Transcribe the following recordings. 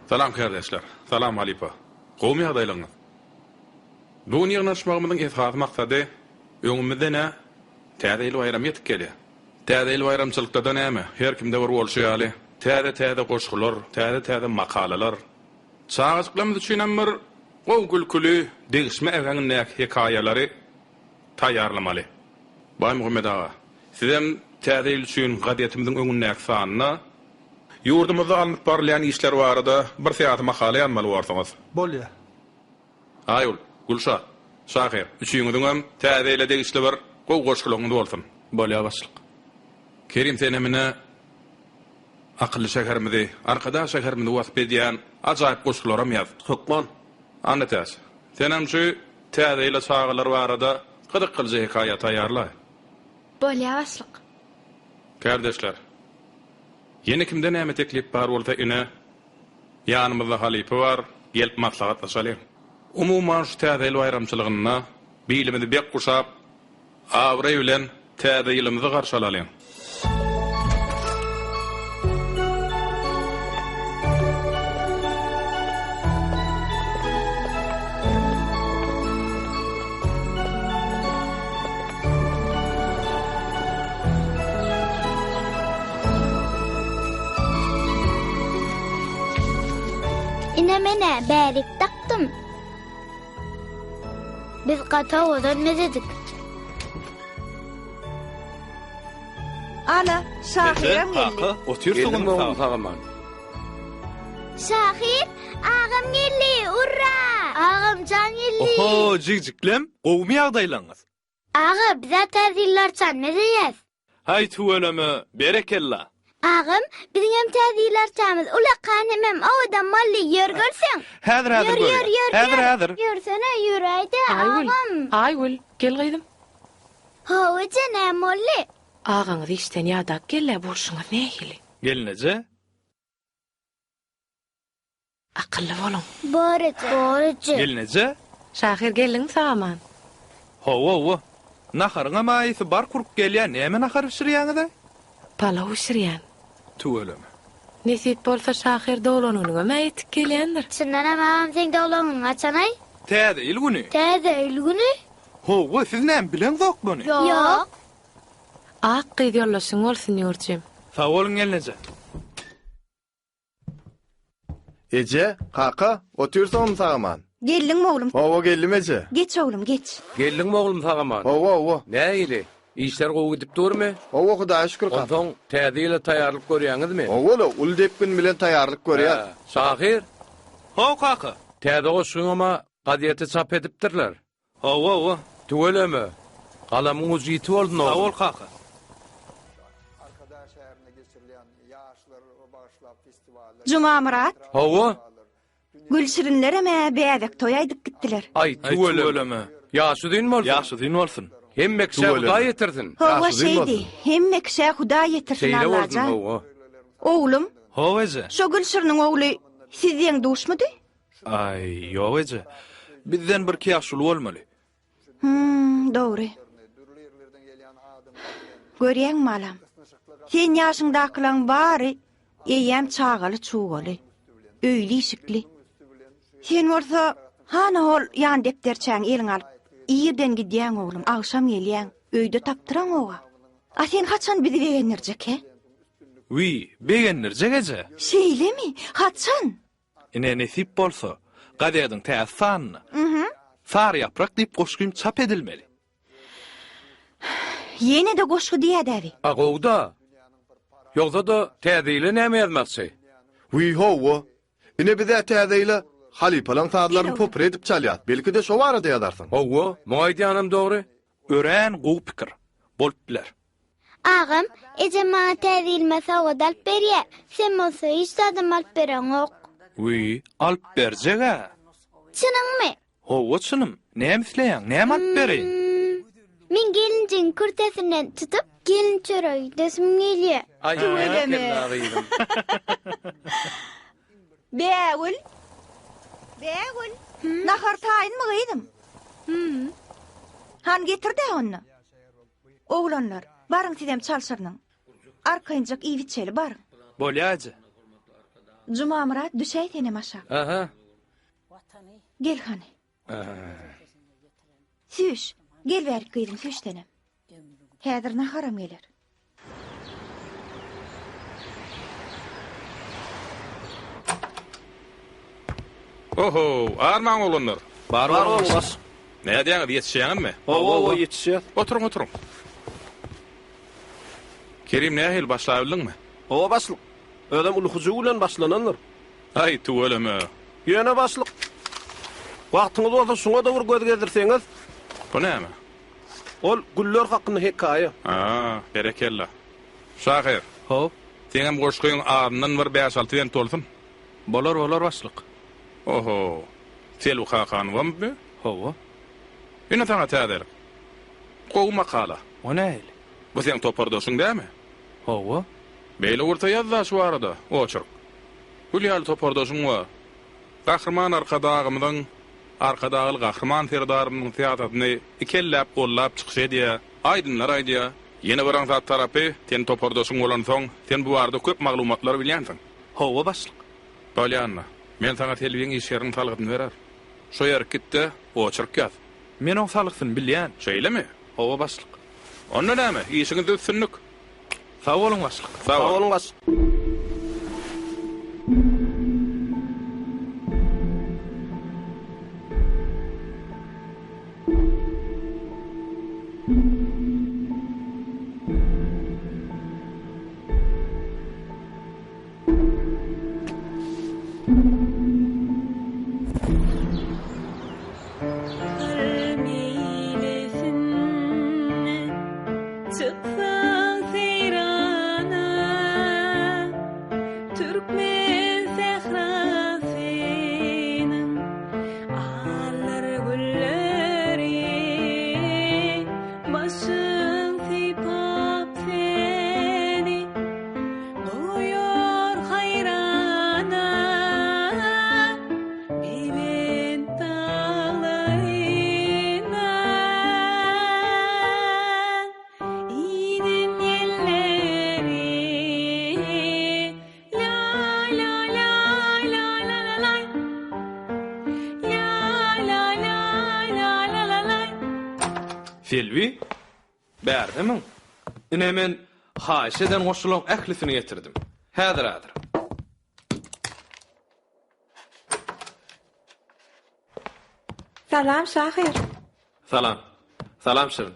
Salam kärdeşler. Salam halypa. Gowumy ýagdaýlaryňyz? Bu gün ýygnanyşmagymyzyň esasy maksady öňümizde nä Täze ýyl baýramy ýetip gelýär. Täze ýyl baýramçylykda-da näme, her kimde bir bolşy ýaly, täze-täze goşgular, täze-täze makalalar, çagajyklarymyz üçinem bir gowy gülküli, degişme äheňindäki hekaýalary taýýarlamaly. Baýmuhammet aga, sizem Täze ýyl üçin gazetimiziň öňündäki sanynda ýurdumyzda alnyp barylýan işler barada bir syýasy makala ýazmaly borsuňyz. Bolýar. Aýgül, Gülşat, Şahyr, üçüňiziňem Täze ýyla degişli bir gowy goşgularyňyz bolsun. Bolýar başlyk. Kerim senem ine akylly şäherimizi, Arkadag şäherimizi wasp edýän ajaýyp goşgularam ýaz. Hökman. Annatäç, senem şu Täze ýyla çagalar barada gyzyklyja hekaýa taýýarlaý. Bolýar başlyk. Kärdeşler, ýene kimde näme teklip bar bolsa ine, Ýanymyzda halypa bar, gelip maslahatlaşalyň. Umuman şu Täze ýyl baýramçylygynda bilimizi bek guşap, abraý bilen Täze ýylymyzy garşy alalyň. Ine men-ä bärik dakdym. Biz gaty owadan mezedik. Ana, şahyram geldi. Kaka, otyrsyňyzmy Geldiňmi sag-aman? Şahyr, agam geldi, urra! Agamjan geldi. Oho, jigjiklem, gowumy ýagdaýlaryňyz? Aga, biz-ä täze ýyl arçany mezeýäs. Haý tüweleme, berekella! Agam, biziňem täze ýyl arçamyz ulakan hemem owadan boldy, ýör görseň. Häzir häzir Ýör, ýör, görýän. ýör, Häzir ýör. häzir. Ýörsene, ýöräý-dä, Aýgül, agam. Aýgül, gel gyzym. Hawa eje, näme boldy? Agaňyz işden ýadap gel-ä, bolşuňyz nähili? Gelneje, Akylly boluň. Bor eje. Bor eje. Gelneje. Şahyr geldiňmi sag-aman? Hawa-hawa. Naharyňam aýysy bark urup gelýä, näme nahar bişirýäňiz-aý? Palaw bişirýän. Tüweleme. Nesip bolsa şahyr doglan günüňem-ä ýetip gelýändir. Çyndanam agam seň doglan günüň haçanaý? Täze ýyl güni. Täze ýyl güni? Hawa, siz näme bileňzok muny? Ýok. Ak gyz ýoldaşyň bolsun Ýurjym. Sag boluň gelneje. Eje, kaka, otyrsyňmy sag-aman? Geldiňmi oglum? Hawa, geldim eje. Geç oglum, geç. Geldiňmi oglum sag-aman? Hawa, hawa. Nähili, işler gowy gidip durmy? Hawa, Hudaýa şükür kaka. Onsoň Täze ýyla taýýarlyk görýäňizmi? Hawa-la, uly depgin bilen taýýarlyk görýäs. Hä, şahyr? Haw, kaka. Täze goşgyňam-a gazete çap edipdirler. Hawa, hawa. Tüweleme. Galamyň ujy ýiti bolsun, oglum. Sag bol, kaka. Jumamyrat. Hawa. Gülşirinlerem-ä bäbek toý aýdyp gitdiler. Aý, tüweleme. Ýaşy uzyn bolsun. Ýaşy uzyn bolsun. Hemme kişä Hudaý ýetirsin. Hawa, şeýdi. Hemme kişä Hudaý ýetirsin, Şeýle bolsun, Allajan. hawa. Oglum. Hawa, eje. Şo Gülşiriniň ogly siz deň-duşmudy? Aý, ýok eje. Bizden birki ýaş uly bolmaly. Hüm, dogry. Görýäňmi, balam? Sen ýaşyňdakylaň bary eýýäm çagaly-çugaly, öýli-işikli. Sen bolsa, hana hol ýan depderçäňi eliňe alyp, irden gidýäň oglum, agşam gelýäň, öýde tapdyraňog-a. A sen haçan bizi begendirjek, he? Wiý, begendirjek eje. Şeýlemi? Haçan? Ine, nesip bolsa, gazediň täze sanynda Sary ýaprak diýip goşgym çap edilmeli. Ýene-de goşgy diýädäbi. A gowy-da. Ýogsa-da Täze ýyla näme ýazmakçy? Wiý, hawa. Ine biz-ä Täze ýyla halypalaň sazlaryny popuri edip çalýas. Belki-de şo barada ýazarsyň. Hawa, muň aýdýanam dogry. Örän gowy pikir. Bolup biler. Agam, ejem maňa täze ýylyma sowgat alyp berýär, sen bolsa hiç zadam alyp bereňok. Wiý, alyp berjeg-ä. Çynyňmy? Hawa, çynym. Näme isleýäň? Näme alyp bereýin? Men gelinjigiň kürtesinden tutup, gelin çöregi idesim gelýär. Aý, Tüweleme. berekella gyzym. Bägül! Bägül! Nahar taýynmy gyzym? Hany getir-dä onda. Oglanlar, baryň sizem çalşyrynyň. Arkaýynjak iýip-içeli, baryň. Bolýa eje. Jumamyrat düşäý senem aşak. Aha. Gel hany. Süýş. Gel bärik gyzym süýş senem. Häzir naharam geler. Oho, armaň oglanlar. Bar boluň baş. Nädýäňiz, ýetişýäňizmi? Hawa, hawa, ýetişýäs. Oturyň, oturyň. Kerim nähili, başlabildiňmi? Hawa, başlyk. Özem uly hyjuw bilen başlanandyr. Aý, tüweleme. Ýöne başlyk, wagtyňyz bolsa şuňa-da bir göz gezdirseňiz. Bu näme? Ol güller hakynda hekaýa. A, berekella. Şahyr. How. Seňem goşgyň azyndan bir bäş-alty bent bolsun. Bolar, bolar başlyk. Oho. Selbi Kakanowam bi? Hawa. Ine saňa täzelik. Gowy makala. O nähili? Bu seň topardaşyň dämi? Hawa. Beýle bolsa ýaz-da şu barada, oçerk. Gül ýaly topardaşyň bar. Gahryman Arkadagymyzyň, Arkadagly Gahryman Serdarymyzyň syýasatyny ikelläp gollap çykyş edýär, aýdymlar aýdýar. Ýene bir aňsat tarapy, sen topardaşyň bolansoň, sen bu barada köp maglumatlary bilýänsiň. Hawa, başlyk. Bolýanda, men saňa Selbiň iş ýeriniň salgysyny berer. Şo ýerik git-de, oçerk ýaz. Men oň salgysyny bilýän. Şeýlemi? Hawa, başlyk. Onda näme, işiňizde üstünlik. Sag boluň başlyk. Sag boluň başlyk. Selbi, bärdemiň? Ine men haýyş eden goşgularyň ählisini getirdim. Häzir-häzir. Salam şahyr. Salam. Salam Şirin.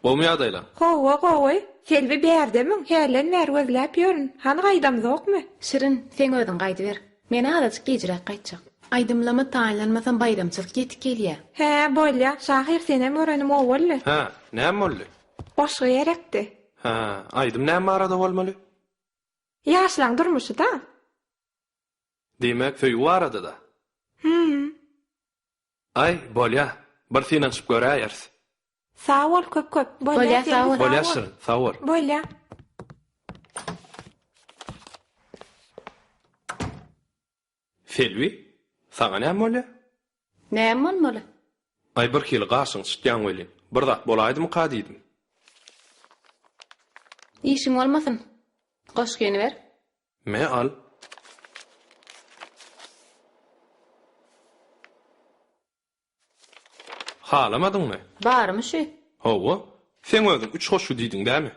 Gowumy ýagdaýlaň? Hawa, gowy. Selbi bärdemiň? Hälden bäri gözläp ýörün. Hany gaýdamzokmy? Şirin, seň özüň gaýdyber. Men azajyk gijräk gaýtjak. Aýdymlama taýynlanmasam baýramçylyk ýetip gelýä. Hä, bolýa. Şahyr senem görenim gowy boldy. Hä, näme boldy? Goşgy gerekdi. Hä, aýdym näme barada bolmaly? Ýaşlaň durmuşy-da. Diýmek, söýgi barada-da? Hüm. Aý, bolýa. Bir synanyşyp göräýeris. Sag bol köp köp. Bolýa, sag bol. Bolýa Şirin, sag bol. Bolýa. Selbi, saňa näme bolýa? Näme bolmaly? Aý birhili gaşyňy çytýaň welin, bir zat bolaýdymyka diýdim. Işiň bolmasyn. Goşgyny ber. Me al. Halamadyňmy? Barmy şu? Hawa. Seň özüň üç goşgy diýdiň dämi?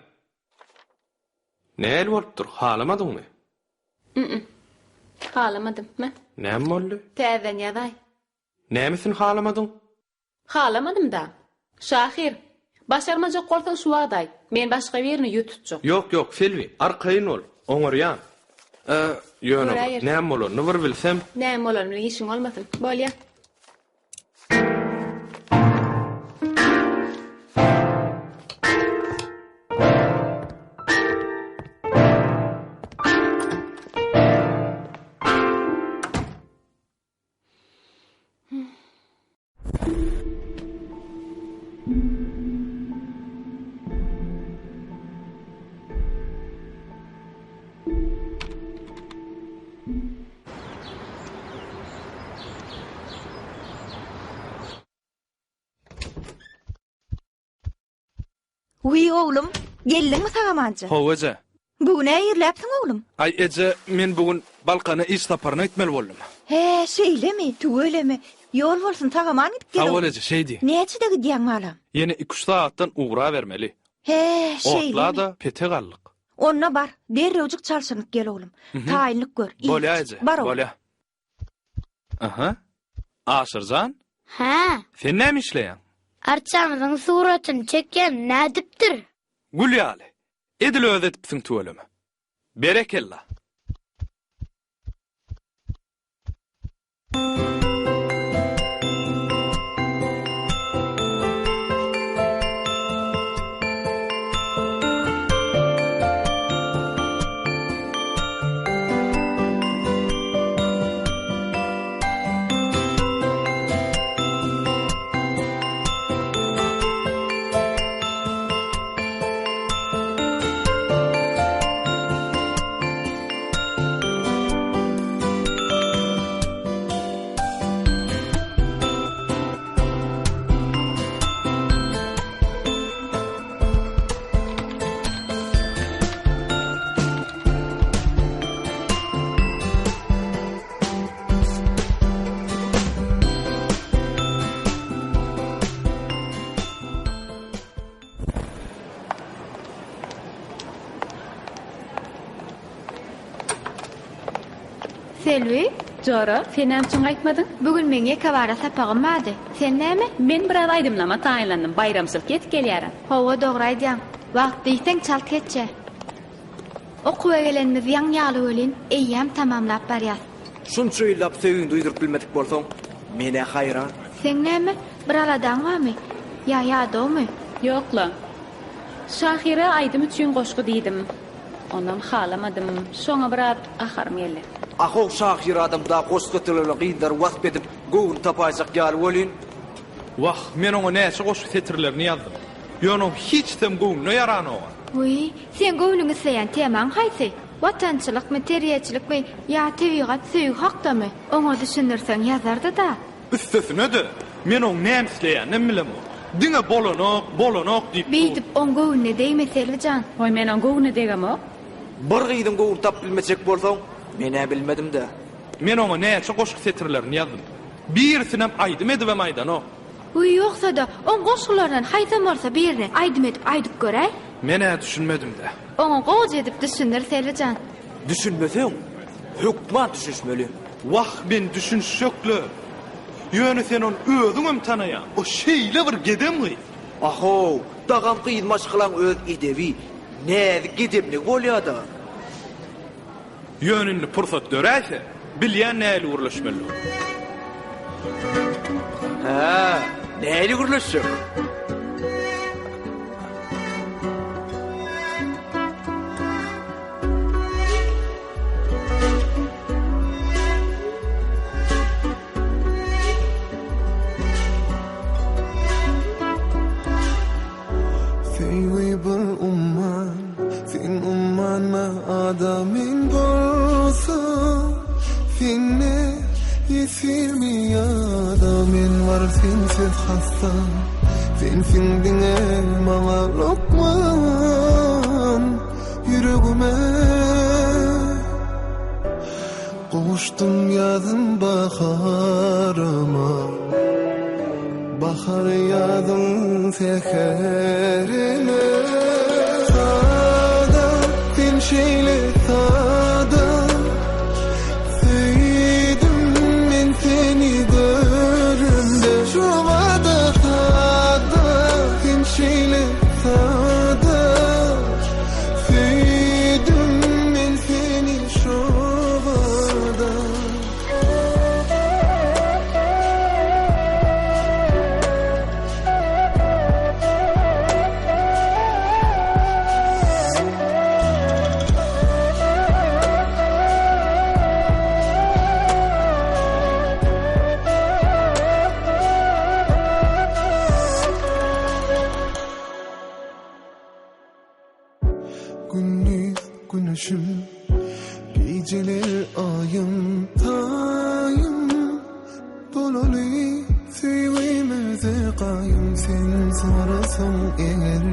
Nähili bolupdyr, halamadyňmy? Mm-mm. Halamadym. Me. Näme boldy? Täzeden ýazaý. Nämesini halamadyň? Halamadym-da. Şahyr, başarmajak bolsaň şu wagt aýt. Men başga birine ýüz tutjak. Ýok, ýok, Selbi, arkaýyn bol. Oňarýan. E, ýöne bir, näme bolanyny bir bilsem. Näme bolany bilen işiň bolmasyn. Bolýa. Wiý oglum, geldiňmi sag-amanja? Hawa eje. Bu gün-ä irläpsiň oglum. Aý eje, men bu gün Balkana iş saparyna gitmeli boldum. Hä, şeýlemi? Tüweleme. Ýol bolsun, sag-aman gidip gel Sag bol oglum. eje, şeý diý. Näçede gidýäň balam? Ýene iküç sagatdan ugrabermeli. Hä, şeýlemi? Otla-da petek aldyk. Onda bar, derrewjik çalşynyp gel oglum. Taýynlyk gör, iýip-iç. Bolýa eje, Bar oglum. bolýa. Aha. Aşyr jan? Hä? Sen näme işleýäň? Arçamyzyň suratyny çekýän nädipdir? Gül ýaly. Edil özi edipsiň tüweleme. Berekella. Selbi? Jora, sen näme üçin gaýtmadyň? Bu gün meň ýekebara sapagym bardy. Sen näme? Men biraz aýdymlama taýynlandym, baýramçylyk ýetip gelýär-ä. Hawa, dogry aýdýaň. Wagt diýseň çalt geçýär. Okuwa gelenimiz ýaň ýaly welin, eýýäm tamamlap barýas. Şunça ýyllap söýgiňi duýduryp bilmedik bolsaň, men-ä haýran. Seň näme, bir aladaň barmy? Ýa ýadawmy? Ýok-la. Şahyra aýdym üçin goşgy diýdim. Onam halamadym. Şoňa biraz gaharym geldi. Ahow şahyr adam da goşgy setirlerine gyzlary wasp edip göwün tapaýjak ýaly welin. Wah, men oňa näçe goşgy setirlerini ýazdym. Ýöne oň hiçisem göwnüne ýaranoga. Wiý, seň göwnüň isleýän temaň haýsy? Watançylykmy, terbiýeçilikmi ýa tebigat, söýgi hakdamy? Oňa düşündirseň ýazardy-da. Üstesine-de, men oň näme isleýäninem bilemok. Diňe bolanok, bolanok diýip dur. Beýdip oň göwnüne degme Selbi jan. Goý, men oň göwnüne degemok. Bir gyzyň göwnüni tapyp bilmejek bolsaň, men-ä bilmedim-dä. Men oňa näçe goşgy setirlerini ýazdym. Birisinem aýdym edibem aýdanok. Wiý, ýogsa-da, oň goşgularyndan haýsam bolsa birini aýdym edip aýdyp göräý. Men-ä düşünmedim-dä. Oňa gowuja edip düşündir, Selbi jan. Düşünmeseň, hökman düşünişmeli. Wah, men düşünişjek-le. Ýöne sen ony özüňem tanaýaň. O şeýle bir gedem gyz. Ahow, dagam gyz maşgalaň öz edebi, näzik gedemligi bolýa-da. Ýöne indi pursat döräýse, bilýän nähili gürleşmelidigini. Hä, nähili gürleşjek? Söýgi bir umman, sen ummana adamyň bolsa, Sende ýesirmi ýa-da men bar sensiz hassa, Sensiň diňe maňa lukman ýüregime. Gowuşdym ýazym baharyma, Bahar ýazyň säherine. Sada, sen şeýle sada, Söýdüm men seni göremde. Şobada sada, sen şeýle sada, Söýdüm men seni şobada. Gündiz güneşim, gijeler aýym, taýym Bolaly. Söýgimize gaýym sen sorasaň eger,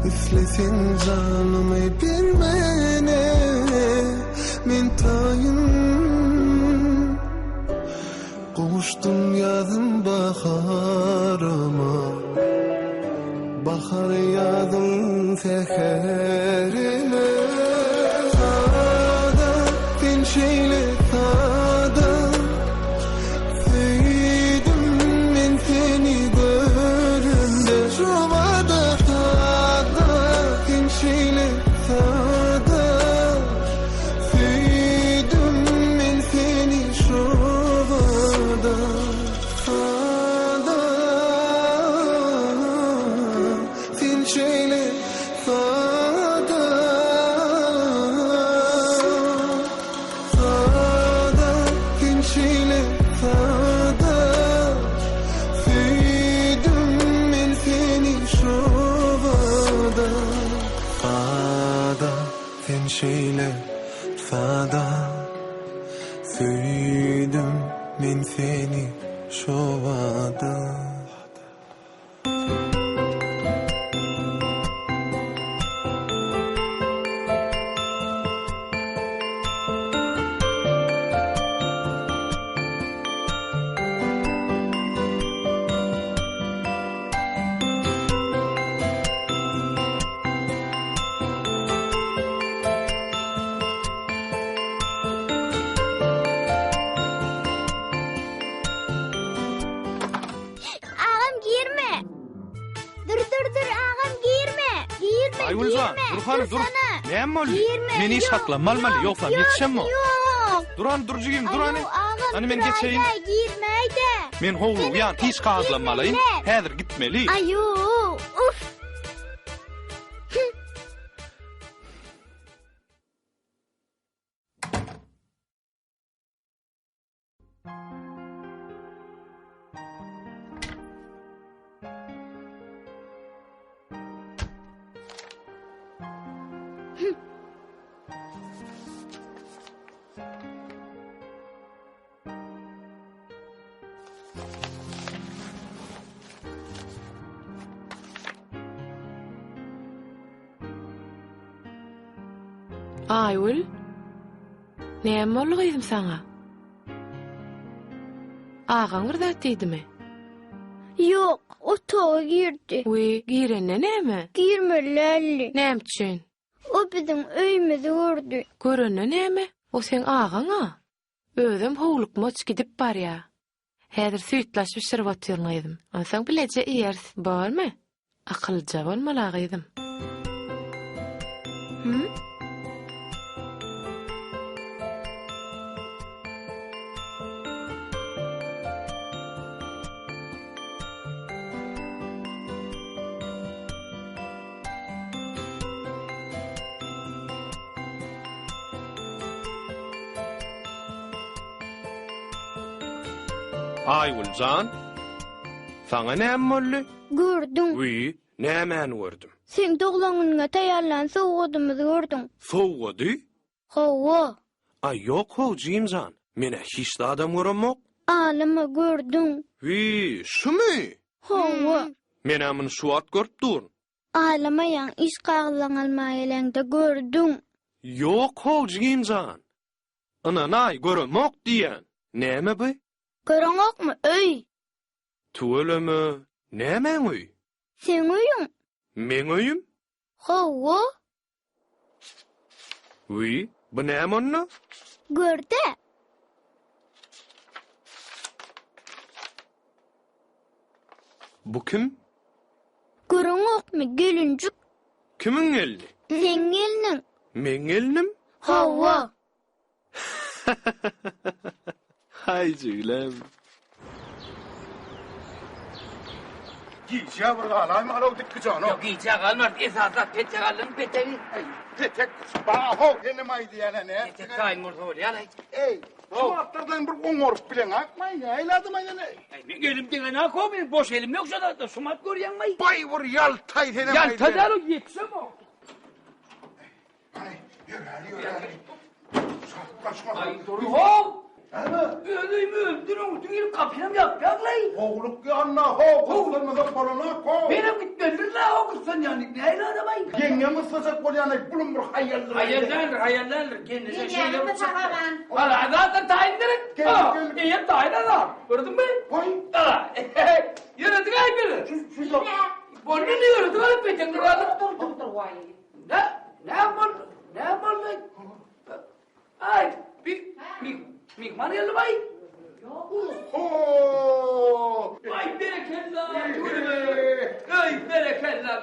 Isleseň janymy bermäne men taýyn. Gowuşdym ýazym baharyma, Bahar ýazyň säherine. Sada, sen şeýle sada, Söýdüm men seni göremde. Şobada sada, sen şeýle sada, Söýdüm men seni şobada. Sada, sen şeýle sada. Sada, sen şeýle sada. Söýdüm men seni şobada. Sada, sen şeýle sada. Söýdüm men seni şobada. Agam girme. Dur dur dur agam girme. Girme. Aýgüljan, girme. dur hany dur. Dursana. Näme boldy? Girme. Men iş Ýok, haklanmalmaly, ýok, ýogsam ýok, ýetişemok. Ýok. Dur hany dur jigim, dur hany. Aýo, agam, Hany men dur geçeýin. aýda, girme aýda. Men howlugýan, iş kagyzlanmalaýyn. Girme. Häzir gitmeli. Aýo, uf. Aýgül, näme boldy gyzym saňa? Agaň bir zat diýdimi? Ýok, otaga girdi. Wiý, girende näme? Girmeli däldi. Näme üçin? O biziň öýümizi gördi. Görende näme? O seň agaň-a. Özem howlukmaç gidip barýa. Häzir süýtlaç bişirip otyryn gyzym. Onsoň bileje iýeris, bormy? Akyllyja bolmaly-a gyzym. Hüm? Aýgül jan, saňa näme boldy? Gördüň. Wiý, nämäni gördüm? Seň doglan günüňe taýýarlan sowgadymyzy gördüň. Sowgady? Hawa. Aý, ýok-how, jigim jan, men-ä hiç zadam göremok. Alyma gördüň. Wiý, şumy? Hawa. Men-ä muny şu wagt görüp durun. Alamaýaň, iş kagyzlaňy almaga geleňde gördüň. Ýok-how, jigim jan. Ynanaý, göremok diýýän. Näme bu? Göreňokmy, öý. Tüweleme, nämäň öýi? Seň öýüň. Meň öýüm? Hawa. Wiý, bu näme onda? Gör-de. Bu kim? Göreňokmy, gelinjik. Kimiň gelni? Seň gelniň. Meň gelnim? Hawa. Haý jigilem. Gijä bir galaýmaly-ow Dikgijanow. Ýok, gijä galmarys. Esasy zat petek aldyňmy, petegi? Petek bar-how, senem aýdýan-a nätdiň-aý? Petek taýyn bolsa bolýar-aý. Eý, şu wagtlardan bir oňaryp bileňakmaý, näýlädim-aý sen-eý? Eý, meň elim degenok-how, meniň boş elim ýok şo zatda, şumat görýäňmi-aý? Baý bir ýaltaý senem aýdýan. Ýalta däl, o ýetişemok. Hany, ýöräli, ýöräli. Şatlaşma. Aý, dur-how! Näme? Öz öýümi öldüriň. öňüti girip gapynam ýapýarlaý. Howluk ýanyna how gyssanmasak bolanak how. Menem gitmelidir-la how gyssanýan diýip nähili adamaý. Ýeňňem gyssajak bolýan-aý bulum bir haýaldyr. Haýal däldir, haýal däldir. Gelneje şeýle Ýeňňämiz-de sag-aman. Ala zatlar taýyndyr. Eýýäm taýyn azar. Gördüňmi? Goý. Ala. Ýöredik-aý bizi. Boldy indi ýöredik alyp beteň dur alyp. Dur dur dur waý. Ne? Ne boldy? Ne boldy? Aý, bir mi mihman geldi baý. Oho! Aý berekella. Aý berekella.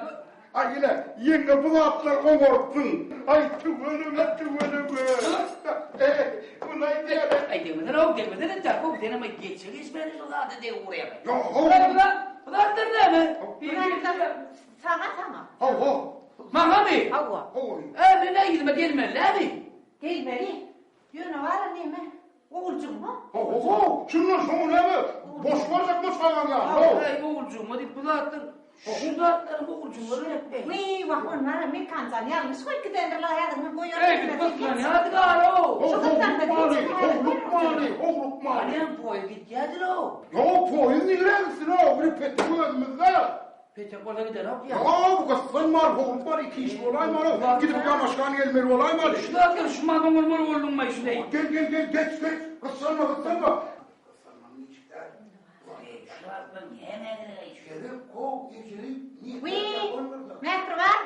Aý ine, ýeňňe bu zatlar oňartdyň. Aý tüweleme, tüweleme. Muny aýdýar. Aý degmesene ow, degmesene Jakob, senem aý geçe geçmäne şu zada degip urýaň. Ýok, how. Bu zatlar näme? Bu zatlar saňa saňa. Hawa. Maňamy? Hawa. E, men näme ýüzüme gelmeli näme? Gelmeli. Ýöne bara neme? Oguljygyma? Ho-ho-ho! Şundan soň näme? Boş barjakmy çagaň ýa? Ho! Eý, oguljygyma diýip bu zatlar, şu zatlaryň oguljygyma gerek däl. Wiý, wah, onlara Mekanjan ýalňyş goýup gidendir-la, häzir men goýaryn. Eý, biz gysganýardyk ara-ow. Şu gyssansa Howlukmaly, howlukmaly. Hanyam poýuz gidýärdir-ow. Ýok, poýuz nirä gitsin-ow, biri petek özümizde. Petek bolsa gidenok ýa. Ýok, gyssanma, howlukma, iki iş bolaýmaly, gidip ýanaşgan gelmeli bolaýmaly. Şu zatlar şu maňa bolmaly bolduňmaý şu deý. Gel, gel, gel, geç, geç, gyssanma, gyssanma. Şu zatlar nämä gerek-aý? Gerek, how, ejeli, Wiý, Mähriban.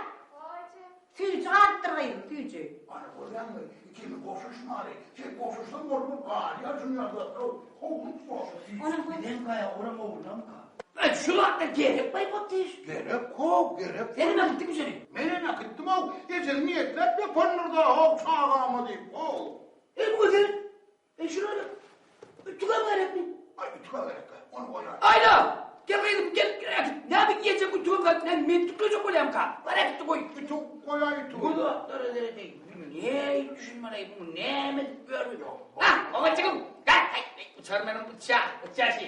Süýji galypdyr gyzym, süýji. Ana, görýäňmi, ikimiz goşulyşmaly. Sen goşulyşsaň bolmaz, galýar şuny ýaly zatlar, howlukma. Onuň gözi. Bileňkaýa, olam oglanka. Eý, şu zatlar gerek baý Potdyş? Gerek how, gerek. Senem äkitdiňmi şony? Menem äkitdim how, ejem niýetläp ýapandyr-da how, çagama diýip, how. Eý, bu gözel, Eý, şular ütügem gerekmi? Aý, ütüge gerek-ä, ony goýaý. Aýla! Gel gyzym, gel, äkit. Näme iýjek ütügem zat, näme men tüklejek bolýamka? Bar äkit-de goý. Ütük goýaý, ütügi. Bu zatlara seredeý, bu näme düşünmeli, bu näme edip ýör bu? Hah, oglanjygym, gel, aý, aý, uçar meniň uçýa, uçýa şi.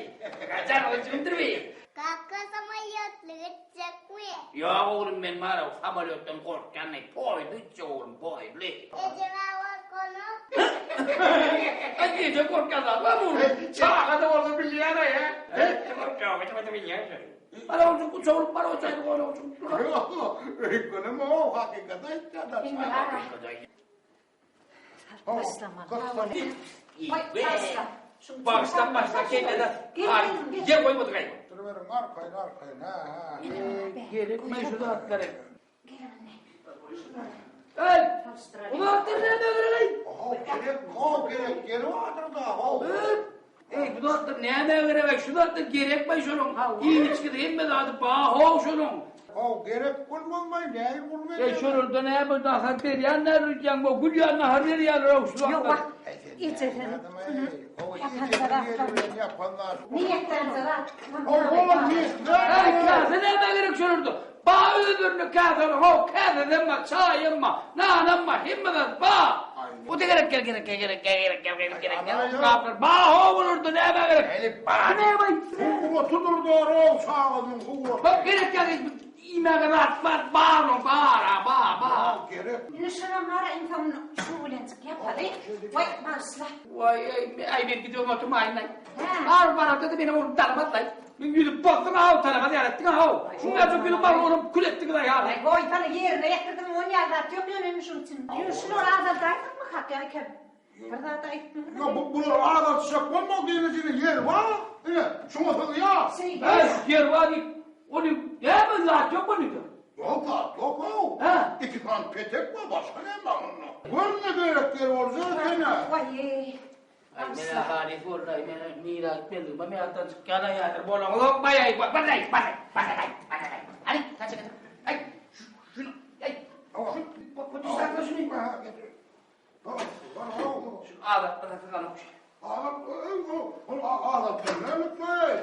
Gajan oglanjygymdyr bi. Kaka samolýotly gitjekmi? Ýok oglum, men bar-ow, samolýotdan gorkýan-aý, poýuzda gitjek oglum, poýuzly. Ejem-ä gorkanok. Aý eje gorkýan zat barmy onuň? Çaga-da bolsa bilýän-aý, hä? Bana onuň uçagylyp bar bolsaýdy onuň üçin. Ýok, öýkenem-ow, hakykaty aýtýar-da. Başlamaly. Başla başla kendine. Ýer goýmadyk aý. Duruberiň arkaýyn arkaýyn, hä, hä. Gerekmi şu zatlary? Ey! Bu zatlar näme gerek? How gerek, how gerek ýeri bardyr-da, how. Ey, bu zatlar näme gerek? Şu zatlar gerekmi şonuň? Iýip-içgisi hemme zady bar, how şonuň. How gerek bolmazmaý, nähili gurma Ey, şolarda näme nahar berýänler öýdýäň, bu gül ýaly nahar berýärler how şu zatlar. Ýok, wah, eje sen. Niýetlense zat. Ey, käse näme gerek şolarda? Ba özlerinde käseli how, käsesem bar, çaýam bar, nanam bar, hemme zat bar. O da gerek gel gerek gel gerek gel gerek gel gerek gerek gel. Gaplar ba how olarda näme gerek? Ba. Hukuwatydyr doro çagasynyň hukuwaty. Bak gerek gel iýmäge zat bar, bar o bar ha ba ba. Gerek. Indi şonam bar insoň şu bilenjik ýapaly. Waý, bagyşla. Waý aý aý men gidiyorum oturmaýyn aý. Ar barada-da meni oglum tanamaz-laý. Men ýüzüp bozduň haw, tanamaz ýaly etdiň haw. Şuňa çok ýüzüp bar oglum kül etdiňiz aý haw. Aý goýsana ýerine ýetirdim on ýaly zat ýok ýöne indi şuň üçin. Ýöne şulary azaldaýsakmy hak ýa kem. Bir zat aýtmaly. Ýok bu bular azaltjak bolma gelejegi ýer bar. Ine şuňa sygýar. Äý ýer bar diýip ony näme zat ýok onda. Ýok zat ýok haw. Iki sany petek bar başga näme bar munda. Görme gerek ýer bolsa ekeni. Waý. Aý menä halys boldy-aý, menä nirä gitmelidigimem ýatdan çykýan-aý häzir bolaňyzok baý-aý, baý-aý, baý-aý, baý-aý, baý-aý, hany, kaça getir, aý, şuny, aý, şu, bu sakla şuny. Şuny azaltmasa syganok şu. Azalt, ol azaltmaly näme-eý?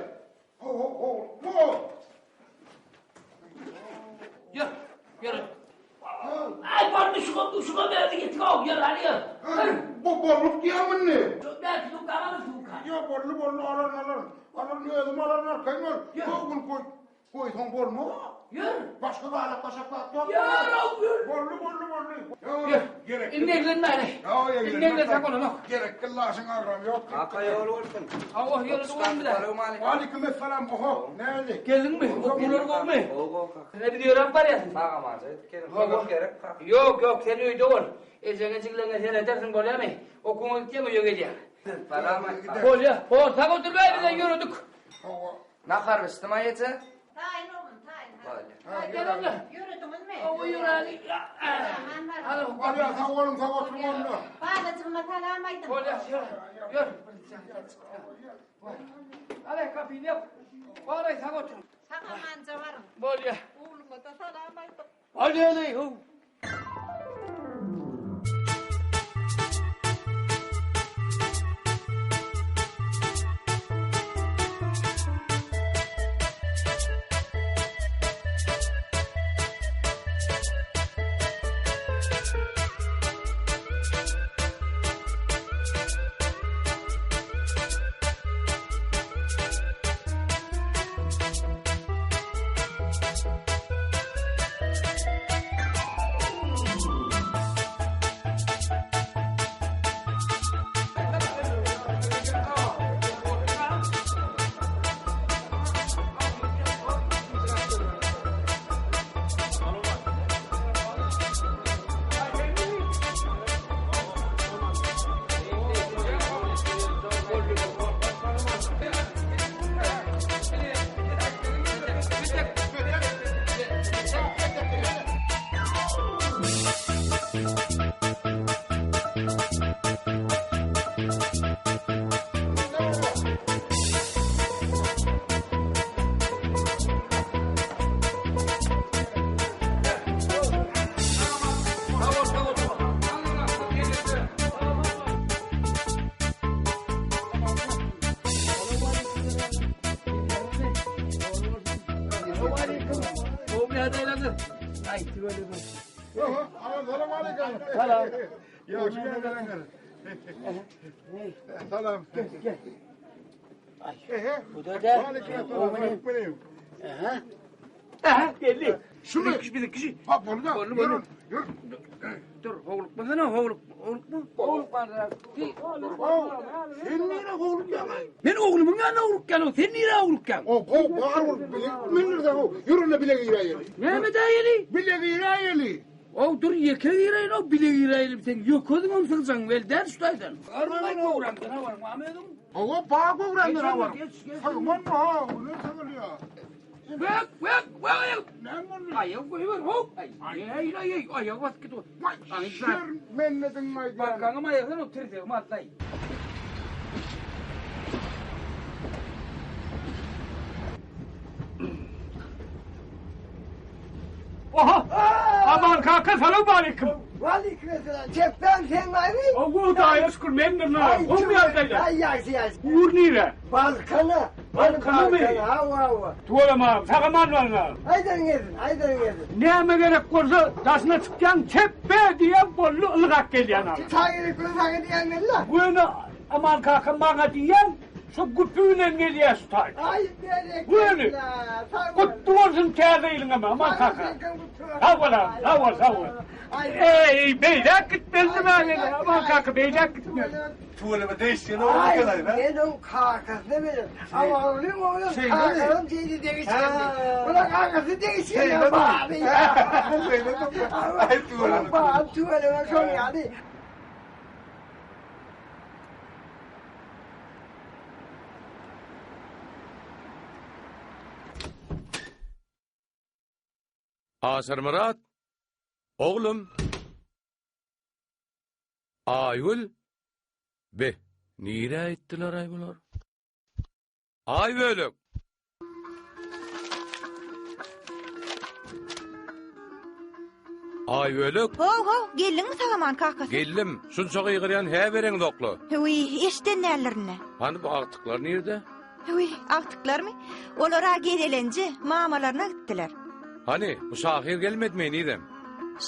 Ho-ho-ho, Ýör, ýör. Aý, boldy, şuňa, şuňa berdi getir, ow, ýör, hany ýör. Bu bolluk diýýäňmi indi? Şo, belki suwka barmy, suwka? Ýok, boldy, boldy, alaryn, alaryn. Alaryn, özüm alaryn, arkaýyn bol. Ýör. Goý, goý. Goýsaň bolmaz. Ýör. Başga galak-gaşak zat ýok. Ýör, ýör. Boldy, boldy, boldy. Ýör. Gerek. Indi eglenmäli. Indi eglenseň bolanok. Gerek gyllaşyň agramy ýok. Kaka ýol bolsun. Hawa, ýöredi oglum bize. Waleýkim essalam, oho, näli? Geldiňmi? Okuwlar gowumy? Gowy, gowy kaka. Ine biz ýöräp barýas. Sag-amanja ýetip geliň. Kömek gerek kaka. Ýok, ýok, sen öýde bol. Ejeňe, jigleňe seredersiň, bolýamy? Okuwyňa gitýäň, öýe gelýäň. Salam aýt. Bolýa. Hor, sag otur-laý, bizem ýöredik. Hawa. Nahar bişdimi eje? Taýyn oglum, taýyn. Bolýa. Gel onda. Ýörediňizmi? Hawa, ýöräli. Aman bar. Bolýa, sag boluň, sag oturyň onda. Balajygyma salam aýdyň. Bolýa, ýör. Ýör. Alay kapyny ýap. Baraý, sag otur. Sag amanja baryň. Bolýa. Ogluma-da salam aýdyň. Bolýa-leý, how. Salam. Salam. Gel, gel. Bu da der. Aha. Aha, geldi. Şunu. Bir kişi, bir kişi. Ha, boldy. Boldy, boldy. Ýör. Dur, howlukmasana, howluk, howlukma. Howlukma. Sen nirä howlukýaň? Men oglumyň ýanyna howlukýan, sen nirä howlukýaň? O, gow, bar bolup, men nirde how? Ýör onda bile giräýeli. Näme däýeli? Bile giräýeli. Ow, dur, ýeke giräýin, ow, bile giräýeli. Sen ýökezüňem sygjaň bel däl şu taýdan. Garmaý göwrämden habaryň barmy özüň? Hawa, bar göwrämden habarym. Geç, geç. Sygman ha, ne sygylýar? Bök, bök, bök. Näme boldy? Aýagy goýber, hop. Aý, aý, aý, aýagy basyp gitdi. Şer mennediň aýdýan. Barkaňam aýagdan o tirsegimi atlaý. Oha! Aman kaka salowmaleýkim. Waleýkim Çepden sen gaýry. O Hudaýa şükür mendir na. Gowy ýagdaýlar. Aý ýagşy ýagşy. Ugur nire? Balkana. Balkanamy? Hawa hawa. Tuweleme, sag-aman barma. Aýdan gelsin, aýdan gelsin. Näme gerek bolsa daşyna çykýaň, çepbe diýýäň, boldy, ylgap gelýän adam. Saňa gerek bolsa saňa diýýän men-le. Göni Aman kaka maňa diýýäň, şo güpi bilen gelýär şu taý. Aý berekella. Göni. Gutly bolsun täze ýylyňam Aman kaka. Sag bol agam, sag bol, sag bol. Eý, beýläk gitmelidim-ä men, Aman kaka, beýläk gitmeli. Tüweleme degişgen oglan Aý, eken-aý, hä? men oň kakasyna berer. Amangulyň ogly Şeýlemi? kakasam şeýle degişgendi. Ola kakasy degişgen Şeýlemi? bary. Şeýlemi? Aý, tüweleme. Bary tüweleme şoň ýaly. Aşyrmyrat, oglum. Aýgül, be, nirä gitdiler-aý bular? Aýbölek! Aýbölek! Ho-ho, geldiňmi sag-aman kakasy? Geldim, şunça gygyrýan hä bereňzokla. Wiý, eşiden däldirin-dä. Hany bu agtyklar nirde? Wiý, agtyklarmy? Olar-a gezelenje, mamalaryna gitdiler. Hany, bu şahyr gelmedimi henizem?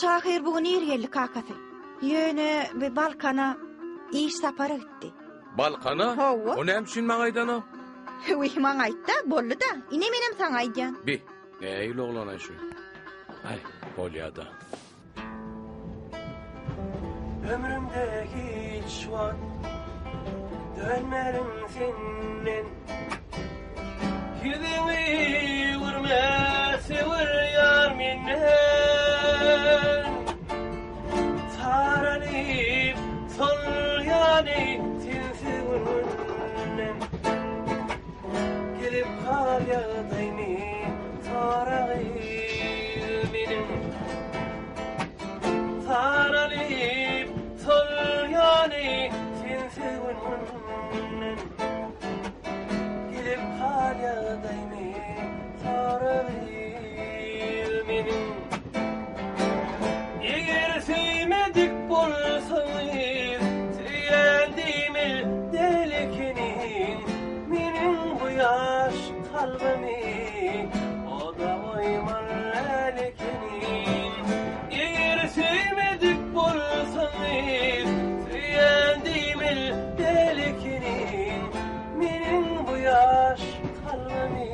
Şahyr bu gün ir geldi kakasy. Ýöne bi Balkana iş sapara gitdi. Balkana? Hawa. O näme üçin maňa aýdanok? Wiý, maňa aýtda, boldy-da. Ine menem saňa aýdýan. Bi. Nähili oglan-aý şu? Aý, bolýa-da. Ömrümde hiç wagt dönmerin senden Ýüzüňi öwürme söwer ýar menden Saralyp solýany sensiz günlem Gelip hal ýagdaýmy soragyl meniň Saralyp solýany sensiz günlem Gelip hal ýagdaýmy soragyl meniň Eger söýmedik bolsaňyz söýen diýmel däl ekeniň Meniň bu ýaş kalbymy oda goýmaly däl ekeniň Eger söýmedik bolsaňyz söýen diýmel däl ekeniň Meniň bu ýaş kalbymy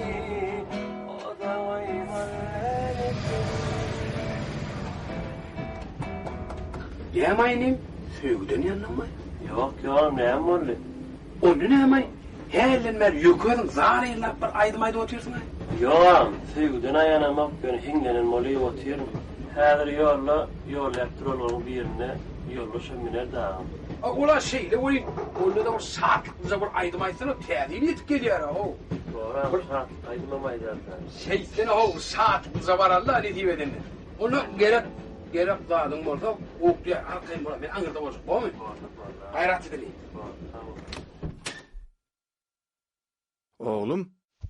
oda goýmaly däl ekeniň. Näme inim, söýgüden ýandyňmy? Ýok, ýok, näme boldy? Onda näme? Hälden bäri ýöke özüň zar yzlap bir aýdym aýdyp otyrsyň-aý. Ýogam, söýgüden aýanamok, ýöne hiňlenen bolyp otyryn. Häzir ýolda, ýolläp duralgaň birinde ýoldaşam miner dagam. A ol-a şeýle welin, onda-da bir şatlyklyja bir aýdym aýtsana, täze ýyl ýetip gelýär-a-how. Dogry-am, şatlyk aýdymam aýdarys-a. Şeýtsene-how, bir şatlyklyja baraly-da, nesip edende. Onda gerek, gerek zadyň bolsa, gowukly arkaýyn bolar, men aňyrda boljak, bormy? Gaýrat edeliň. Oglum,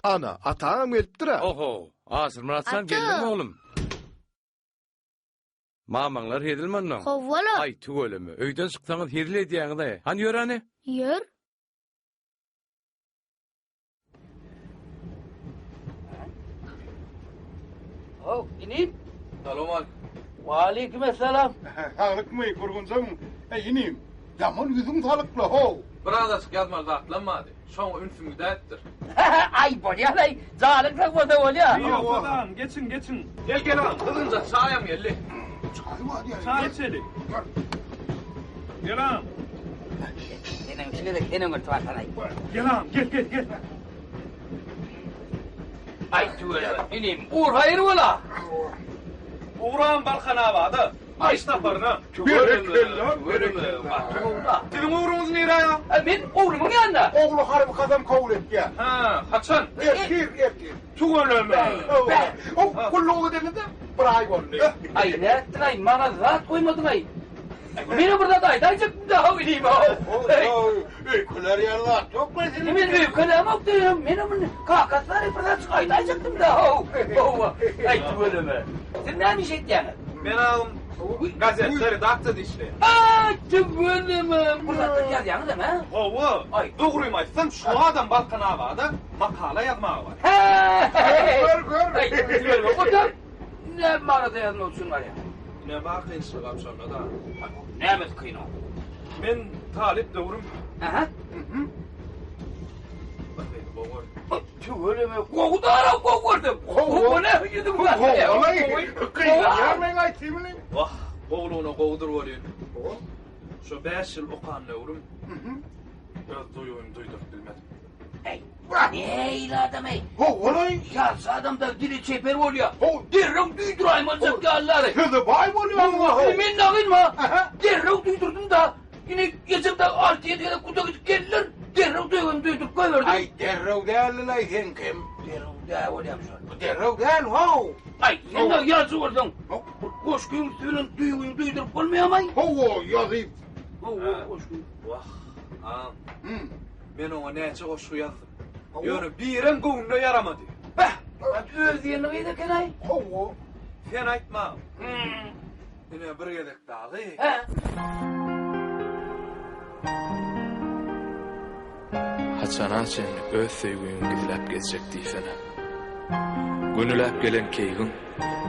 ana, ataňam gelipdir-ä. Oho, Aşyrmyrat jan geldiňmi oglum? Mamaňlar hezilmi onnoň? Howwa-la. Aý, tüweleme, öýden çyksaňyz hezil edýäňiz-aý. Hany ýör hany. Ýör. How, inim. Salowmalik. Waleýkim essalam. Saglykmy, gurgunjagym? Eý, inim, ýaman ýüzüň salykly, how. Birazajyk ýazmaly zatlam bardy. Şoňa ünsüm gidäýipdir. Aý, bolýa-laý, janyň sag bolsa bolýa. Ýok, geçiň, geçiň. Gel, gel agam, gyzgynja çaýam geldi. Çaý bar ýa. Çaý içeli. Gel agam. Seniň şu gezek sen öňürti barsanaý. Gel agam, gel, gel, gel. Aý, tüweleme, inim, ugur haýyr bola. Ugram Balkanabada, iş saparyna. Berekella, berekella. Siziň ugruňyz nirä? Men oglumyň ýanyna. Ogly harby kasam kabul etýär. Hä, haçan? Ertir, ertir. Tüweleme. O gulluga gidende bir aý boldy. Aý, nätdiň-aý, maňa zat goýmadyň-aý. Meni bir zat aýdaýjakdym-da, how inim-ow. Öýkelär ýaly zat ýok meselem. Men öýkelämok diýýän, men muny kakasy bäri bir zatjyk aýdaýjakdym-da, how. Hawa, aý tüweleme. Siz näme iş etýäňiz? Men agam gazetde redaksiýada işleýän. Aý, tüweleme. Bir zatlar ýazýaňyzam, hä? Hawa, dogrymy aýtsam, şu adam Balkanabada makala ýazmaga barýar. Hä! Gör, gör. Aý, tüweleme. Otur. Näme makala ýazmak üçin barýaň? Ine bar kynçylygam şonda-da. Nämesi kyn oň? Men talyp döwrüm. Aha. Bir gyzy gowy gördüm. Tüweleme, gowy dara gowy gördüm. Gowy näme ýüzüň Gowy, gynanýar meň aýtymyny. Wah, gowulygyna gowudyr welin. Şo bäş ýyl okan döwrüm öz duýgymy duýduryp bilmedim. Eý, nähili adam-eý? Ho-olaý! Ýaş adam-da dili çeper bolýar. Derrew duýduraýmaljak ýalylary. Söze baý bolýar muňa ho. Men nagynma. Derrew duýdurdym-da. Ine, ejem dagy alty-ýedi gezek guda gidip geldiler. Derrew duýgyny duýduryp goýberdim. Aý, derrew däldi-laý seňkem. Derrew däl bolýam şol. Bu derrew däl, how! Aý, sen dagy ýazyjy bolsaň, bir goşgyň üsti bilen duýgyňy duýduryp bolmaýarmy-aý? Hawa, ýazyp. Hawa, goşgy. Wah, agam. Men oňa näçe goşgy ýazdym. Ýöne birem göwnüne ýaramady. Beh! Öz diýenini gyz eken-aý. Hawa. Sen aýtma. Ine bir gezek dagy. Hä? Haçana çenli öz söýgüňi gizläp gezjek diýsene. Gönüläp gelen keýgiň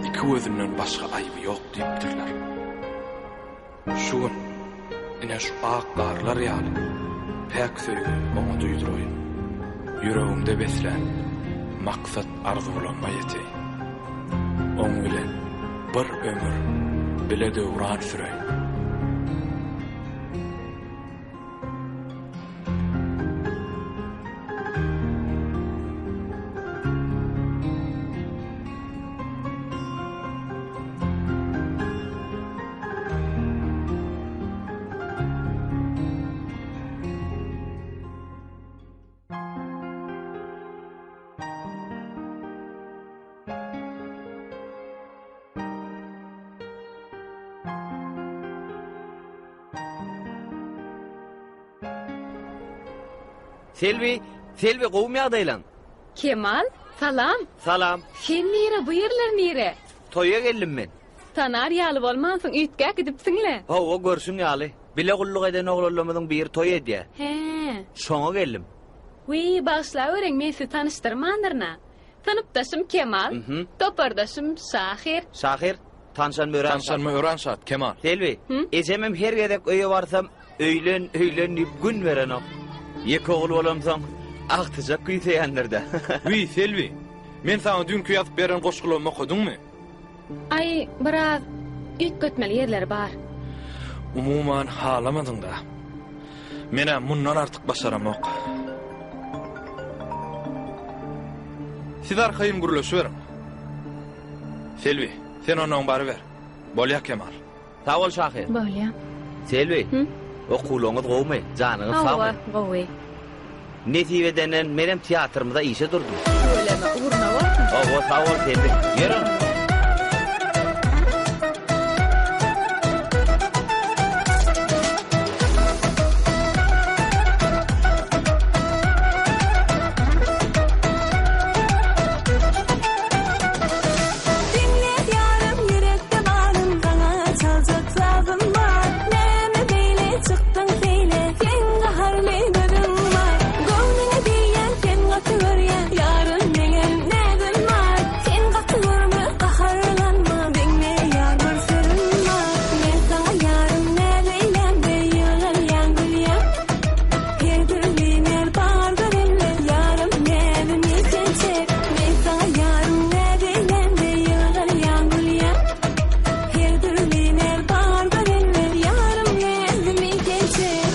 iki gözünden başga aýby ýok diýipdirler. Şu gün, ine şu ak garlar ýaly päk söýgimi oňa duýduraýyn. Ýüregimde beslän maksat-arzuwlaryma ýeteýin. Oň bilen bir ömür bile döwran süreýin. Selbi, Selbi gowumy ýagdaýlaň? Kemal, salam. Salam. Sen nire, bu ýerler nire? Toýa geldim men. Tanar ýaly bolmansyň, üýtgäp gidipsiň-le. Hawa, görşüň ýaly. Bile gulluk eden oglanlarymyzyň biri toý edýär. Hä. Şoňa geldim. Wiý, bagyşlaweriň, men sizi tanyşdyrmandyryn-a. Synpdaşym Kemal, topardaşym Şahyr. Şahyr, tanşanyma örän şat. Tanşanyma örän şat, Kemal. Selbi, ejemem her gezek öýe barsam, öýlen, öýlen diýip gün berenok. Ýeke ogul bolamsoň, agtyjak küýseýändir-dä. Wiý, Selbi, men saňa düýnki ýazyp beren goşgularymy okadyňmy? Aý, biraz üýtgetmeli ýerleri bar. Umuman, halamadyň-da. Men-ä mundan artyk başaramok. Siz arkaýyn gürleşiberiň. Selbi, sen onnoň baryber. Bolýa, Kemal. Sag bol, şahyr. Bolýa. Selbi, okuwlaryňyz gowumy? Janyňyz sagmy? Hawa, gowy. Nesip edenden menem teatrymyza işe durdum. Tüweleme, ugruna bolsun. Hawa, sag bol Selbi. Ýör onda. Diňle ýarym ýürekde barym saňa çaljak sazym bar. Näme beýle çykdyň seýle seň gaharly gözüň bar. Göwnüňe degýän sen gaty görýän ýarym meňem näzim bar. Sen gaty görme gaharlanma diňle ýar bir sözüm bar. Men saňa ýarym näz eýlämde ýylgyrýaň gülýäň. Her dürli näz bardyr elde ýarym näzimi sen çek. Men saňa ýarym näz eýlämde ýylgyrýaň gülýäň. Her dürli näz bardyr elde ýarym näzimi sen çek.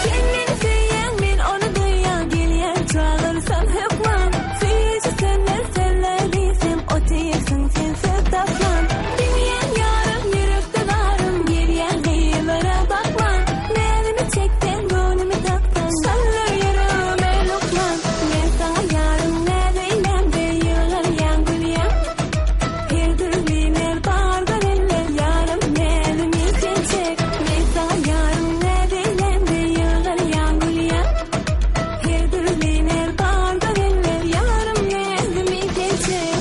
Sen meni söýýäň, men ony duýýan, gelýän çagyrsam hökman. Söýüji sözler sözle diýsem, otyrsyň sen söz tapman. Bilýän ýarym, ýürekde zarym, gelýän gyzlara bakman. Näzimi çekseň, göwnümi tapsaň, şondur ýüregime lukman. Men saňa ýarym, näz eýlämde ýylgyrýaň, gülýäň. Her dürli näz bardyr elde, ýarym näzimi sen çek. Men saňa ýarym näz eýlämde ýylgyrýaň, gülýäň. Her dürli näz bardyr elde, ýarym näzimi sen çek.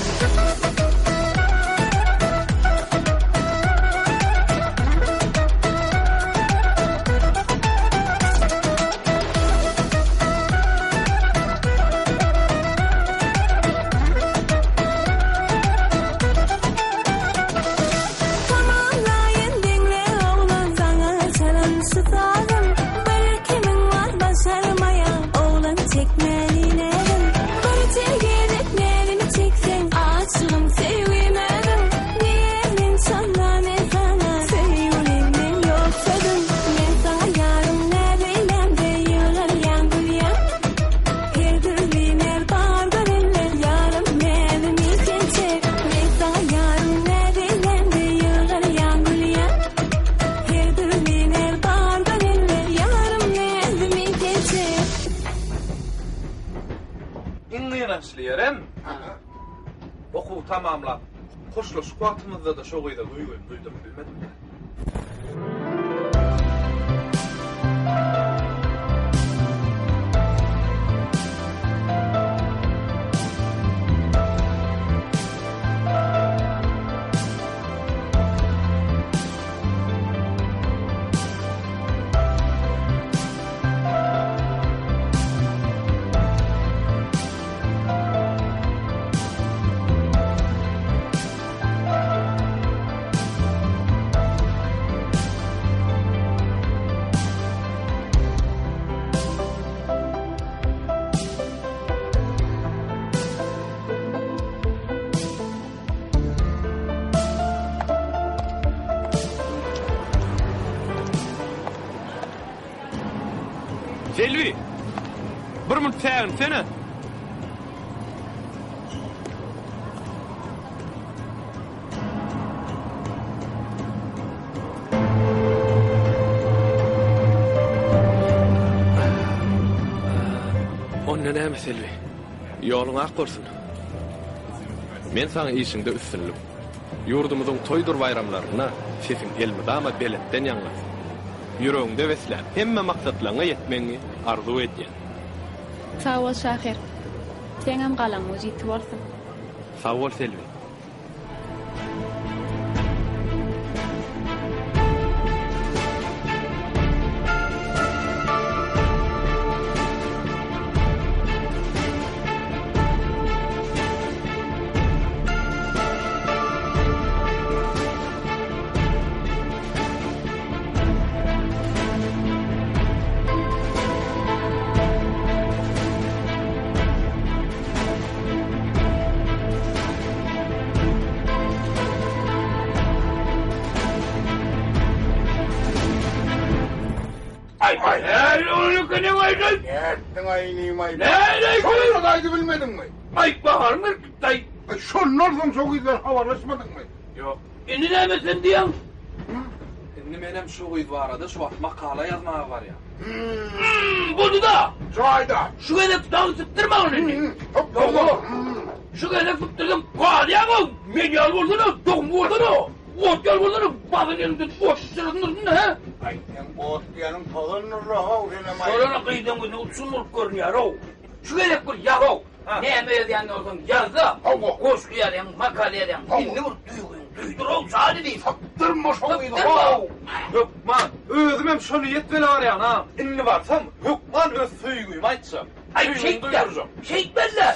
Tamamlaýyn diňle oglan saňa çalan şu sazym Bir kimiň bar başarmaýan oglan çekmäni näzim Birje gezek näzimi çekseň aşygym söýgim özüň Diýerin şonda men saňa söýgülim meň ýok sözüm Men saňa ýarym näz eýlämde ýylgyrýaň gülýäň Her dürli näz bardyr elde ýarym näzimi sen çek Men saňa ýarym näz eýlämde ýylgyrýaň gülýäň Her dürli näz bardyr elde ýarym näzimi sen çek. Iň gynançly ýerem, okuwy tamamlap, hoşlaşyk wagtymyzda-da şo gyza duýgymy duýduryp bilmedim-dä. Selbi! Bir munt säginsene. Onda näme Selbi? Ýoluň ak bolsun. Men saňa işiňde üstünlik, ýurdumyzyň toýdur baýramlarynda sesiň elmydama belentden ýaňlansyn. Ýüregiňde beslän hemme maksatlaryňa ýetmegiňi arzuw edýän. Sag bol şahyr. Seňem galamyň ujyty bolsun. Sag bol Selbi. Ay ay ay onu ne aydın? Nätdiň aý nime aý? Näle? Şonda aýdy bilmediňmi? Ay baharym ay. Şondan soň şo gyzlar habarlaşmadyňmy? Ýok. Indi näme sen diýen? Indi menem şu gyz barada şu wagt makala ýazmaga barýan. Hmm, boldy da. Jaýda. Şu gezek dagy sypdyrma ony indi. Ýok. Şu gezek sypdyrdyň, galýaň o. Men ýaly bolsana, dogum bolsana. Ot ýaly bolsana, basyr eliňden ot çyryndyryn he. Aý, sen ot diýeniň tozandyr-la, how, senem aý. Şolara gyzyň gözüne uçgun bolup görünýär-ow. Şu gezek bir ýaz-ow. Näme ýazýan bolsaň ýaz-da. Goşgy ýazýaň, makala ýazýaň. Indi bir duýgyňy duýdur-ow, jany diýip. Sypdyrma şo gyzy, how! Hökman. Özümem şo niýet bilen barýan, ha. Indi barsam, hökman öz söýgimi aýtjak. Aý, Söýgimi şeýtme. duýdurjak. Şeýtmeli-dä.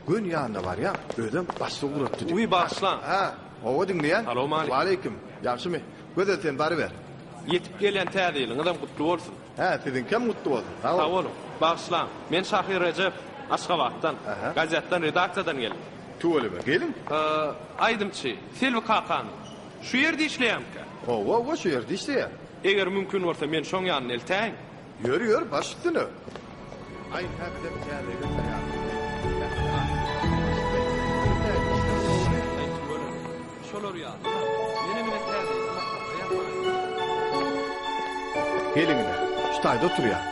Gün ýanyna barýaň, özem başlyk ugratdy diýip. Uý, bagyşlaň. Hä, hawa diňleýän. Salowmaleýkim. Waleýkim. Ýagşymy? Gözel sen baryber. Ýetip gelýän täze ýylyňyzam gutly bolsun. Hä, siziňkem gutly bolsun. Sag Sag boluň. boluň. Bagyşlaň. Men Şahyr Rejep, Aşgabatdan. Gazetden, redaksiýadan geldim. Tüweleme, geliň. Aýdymçy, Selbi kakanyň şu ýerde işleýärmikä? Hawa, hawa, şu ýerde işleýär. Eger mümkin bolsa, meni şoň ýanyna eltäýiň. Ýör, ýör, baş üstüne. Aý, hä, bizem täze ýyla taýýarlyk Aý, tüweleme. Şolar ýaly, menem ine täze ýyla makala ýazmaga Geliň ine, şu taýda oturýar.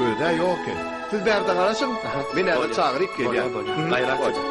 Öz-ä ýok eken. Siz bärde garaşyň, men häzir çagyryp gelýän. Bolýar, bolýar. Gaýrat ediň.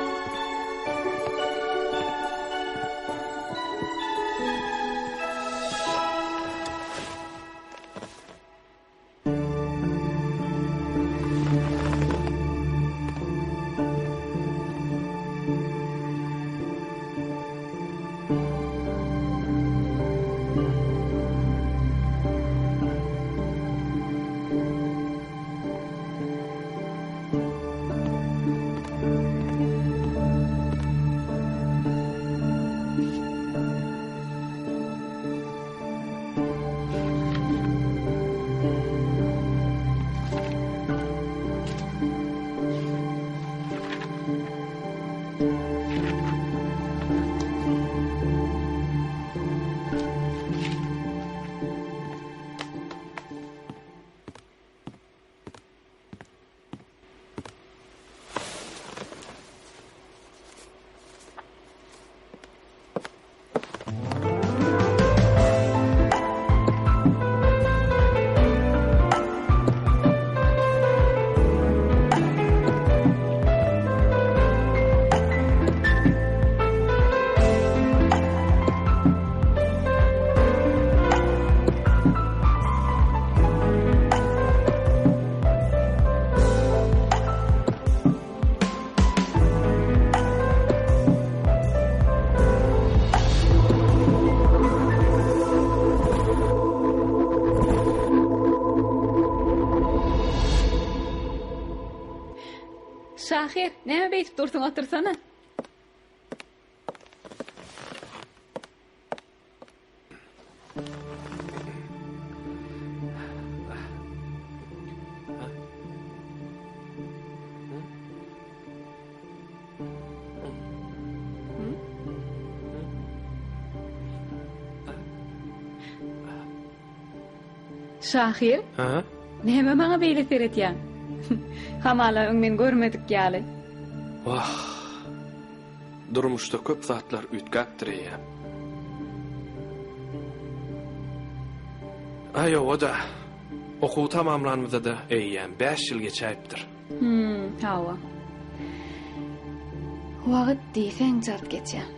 Şahyr, näme beýdip dursuň otursana. Şahyr? Hä? Näme maňa beýle seretýäň? Hamala öň men görmedik ýaly. Wah. Durmuşda köp zatlar üýtgäpdir eýýäm. Aý ýoga-da. Okuwy tamamlanymyza-da eýýäm bäş ýyl geçäýipdir. Hum, hawa. Wagt diýseň çalt geçýär.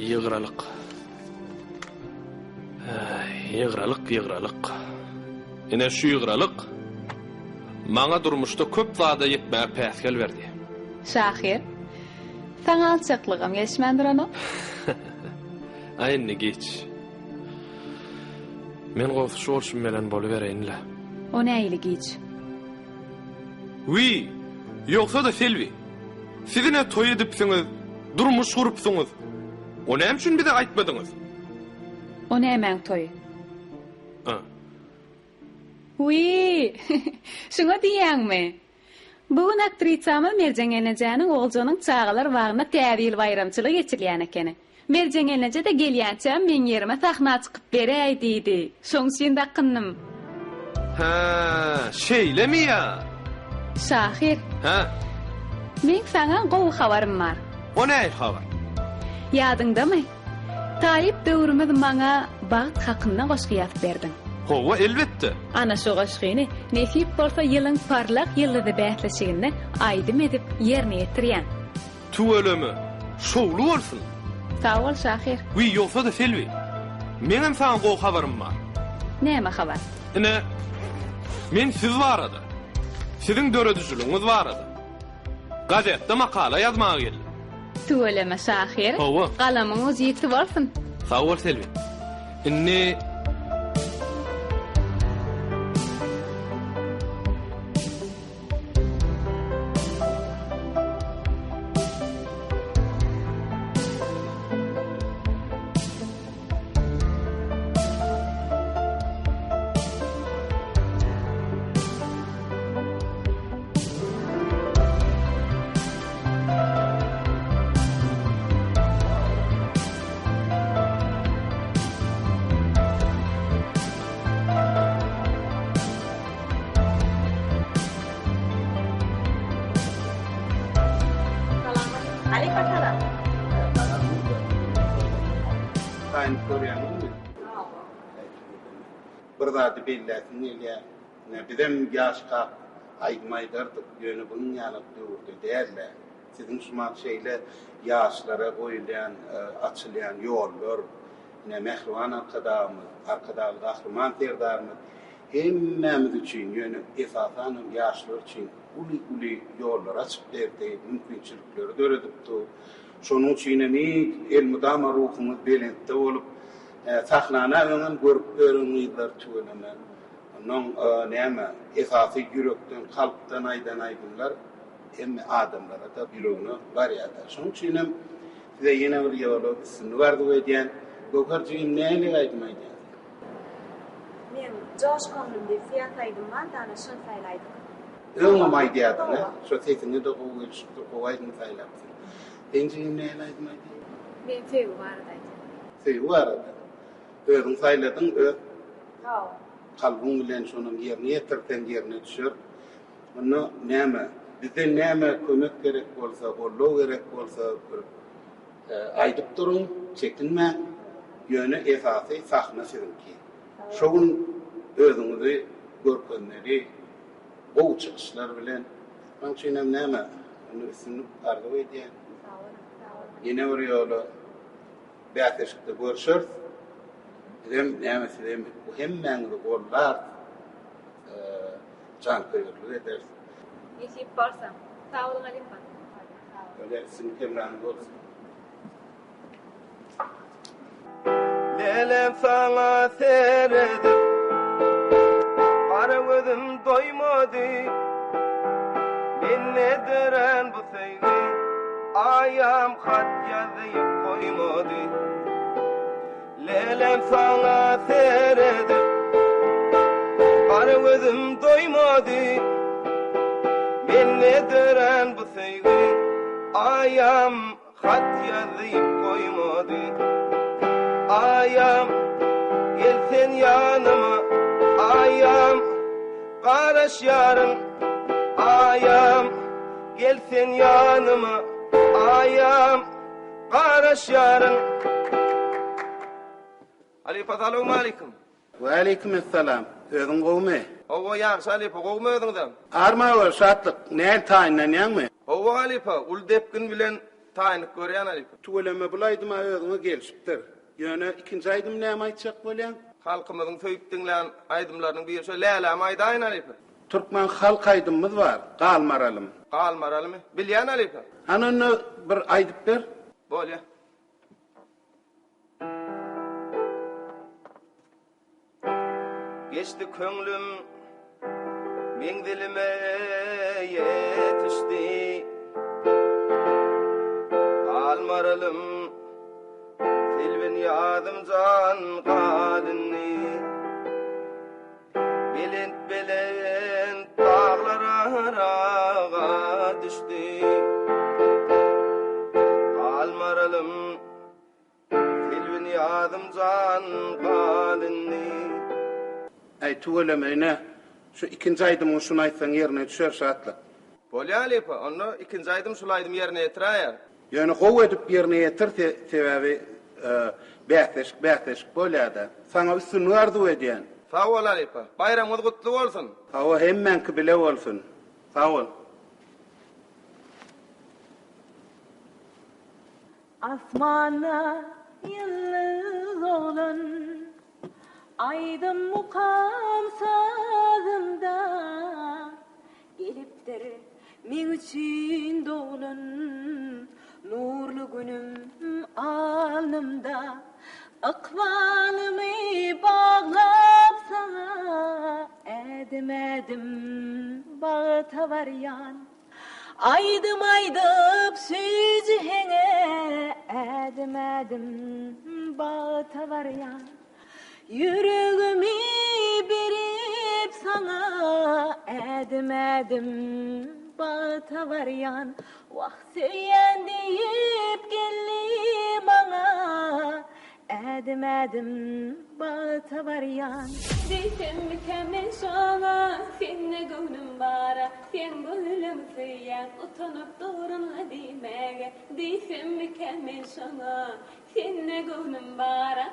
Ýygralyk. Ýygralyk, ýygralyk. Ine şu ýygralyk maňa durmuşda köp zada ýetmäge päsgel berdi. Şahyr, saňa alçaklygam gelişmän duranok. Aý indi giç. Men gowsy şu bolşum bilen bolubereýin-le. O nähili giç? Wiý, ýogsa-da Selbi, siz ine toý edipsiňiz, durmuş gurupsyňyz. O näme üçin bize aýtmadyňyz? O nämäň toýy? A. Wiý, şuňa diýýäňmi? Bu gün aktrisamyz Merjen gelnejäniň Oguljanyň çagalar bagynda Täze ýyl baýramçylygy geçirilýän ekeni. Merjen gelneje-de gelýänçäm meň ýerime sahna çykyp beräý diýdi. Şoň üçin dakyndym. Hä, şeýlemi ýa? Şahyr. Hä? Meň saňa gowy habarym bar. O nähili habar? Ýadyňdamy? Talyp döwrümiz maňa bagt hakynda goşgy ýazyp berdiň. Hawa, elbetde. Ana şo goşgyny nesip bolsa ýylyň parlak ýyldyzy bäsleşiginde aýdym edip ýerine ýetirýän. Tüweleme, şowly bolsun! Sag bol, şahyr. Wiý, ýogsa-da Selbi, meňem saňa gowy habarym bar. Näme habar? Ine, men siz barada, siziň döredijiligiňiz barada gazetde makala ýazmaga geldim. Tüweleme, şahyr. Hawa. Galamyň ujy ýiti bolsun. Sag bol, Selbi. Indi. Halypa salam. Taýynyp görýäňizmi? Bir zady belläsim gelýär. Ine, bizem ýaşkak aýdym aýdardyk, ýöne bunuň ýaly döwürde däl-de. Siziň şumat şeýle ýaşlara goýulýan, açylýan ýollar, ine, mähriban Arkadagymyz, Arkadagly Gahryman Serdarymyz hemmämiz üçin, ýöne esasanam ýaşlar üçin uly-uly ýollary açyp berdi, mümkinçilikleri döredip dur. Şonuň üçinem elmydama ruhuňyz belentde bolup, sahnany öňem görüp ýören gyzlar tüweleme. Onnoň näme, esasy ýürekden, kalpdan aýdan aýdymlar hemme adamlara-da ýüregine barýar-da. Şonuň üçinem size ýene bir ýola üstünlik arzuw edýän. Göwher jigim nähili aýdym aýdýaň sen? Meň Joş köňlüm diýip syýasy aýdym bar-da ana şony saýlaýdyk. Öňem aýdýardyň-a. Şo sesiňe-de gowy gelişipdir, gowy aýdym saýlapsyň. Sen jigim nähili aýdym aýdýaň? Men söýgi barada aýdýan. Söýgi barada. Özüň saýladyň, öz kalbyň bilen şonam ýerine ýetirseň ýerine düşer. Onda näme, bizden näme kömek gerek bolsa, goldaw gerek bolsa bir aýdyp duruň, çekinmäň. Ýöne esasy sahna siziňki. Şo gün özüňizi görkezmeli gowy çykyşlar bilen. Şonuň üçinem näme, onda üstünlik arzuw edýän. Ýene bir ýola Bäsleşikde görşeris. Bizem näme sizem bu hemmäňizi gollarys. Janköýerlik ederis. Nesip bolsa. Sag boluň halypa. Bolýar üstünlik hemraňyz bolsun. Lelem saňa seredip. goýmady. Mende dörän bu söýgi Aýam hat ýazyp goýmady. Lälem saňa seredip Gara gözüm doýmady. Mende dörän bu söýgi Aýam Hat ýazyp goýmady. Aýam, gel sen ýanyma, Aýam, garaşýaryn. Aýam, gel sen ýanyma, Aýam, garaşýaryn. Halypa salowmaleýkim. Waleýkim essalam. Özüň gowumy? Hawa ýagşy halypa, gowumy özüňizem? Arma gör, Şatlyk, nähili taýynlanýaňmy? Hawa halypa, uly depgin bilen taýynlyk görýän halypa. Tüweleme bul aýdyma özüňe gelşipdir. Ýöne ikinji aýdymy näme aýtjak bolýaň? Halkymyzyň söýüp diňlän aýdymlarynyň biri şo Lälämi aýdaýyn halypa. Türkmen halk aýdymymyz bar, Galmaralym. Galmaralymy? Bilýän halypa. Hany onda bir aýdyp ber. Bolýa. Geçdi köňlüm menzilime ýetişdi. Galmaralym Selbin ýazym jan gal indi. Belent-belent daglar araga düşdi. Galmaralym Selbin ýazym jan gal indi. Äý tüweleme ine şu ikinji aýdymyňy şuny aýtsaň ýerine düşer Şatlyk. Bolýa halypa, onda ikinji aýdym şul aýdymy ýerine ýetiräýer. Ýöne gowy edip ýerine ýetir sebäbi bäsleşik bäsleşik bolýada. Saňa üstünlik arzuw edýän. Sag bol halypa. Baýramyňyz gutly bolsun. Hawa hemmäňki bile bolsun. Sag bol. Asmanda ýyldyz oglan Aýdym mukam sazymda Gelipdir meň üçin doglan Nurly günüm alnymda Ykbalymy baglap saňa Ädim-ädim bagta barýan Aýdym aýdyp süýji heňe Ädim-ädim bagta barýan Ýüregimi berip saňa Ädim-ädim bagta barýan Wah söýýän diýip geldi maňa Ädim-ädim bagta barýan. Diýsemmikä men şoňa, Sende göwnüm bar-a, Seň gülüň söýýän, Utanyp durun-la diýmäge. Diýsemmikä men şoňa, Sende göwnüm bar-a.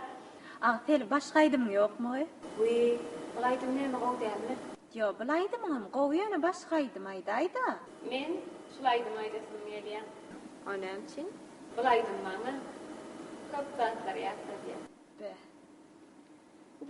Agsel, başga aýdymyň ýokmy? Wiý, bul aýdym näme gowy dälmi? Ýo, bul aýdymyňam gowy ýöne başga aýdym aýdaýda. Men şul aýdymy aýdasym gelýä. O näme üçin? Bul aýdym maňa köp zatlary ýatladýa. Beh.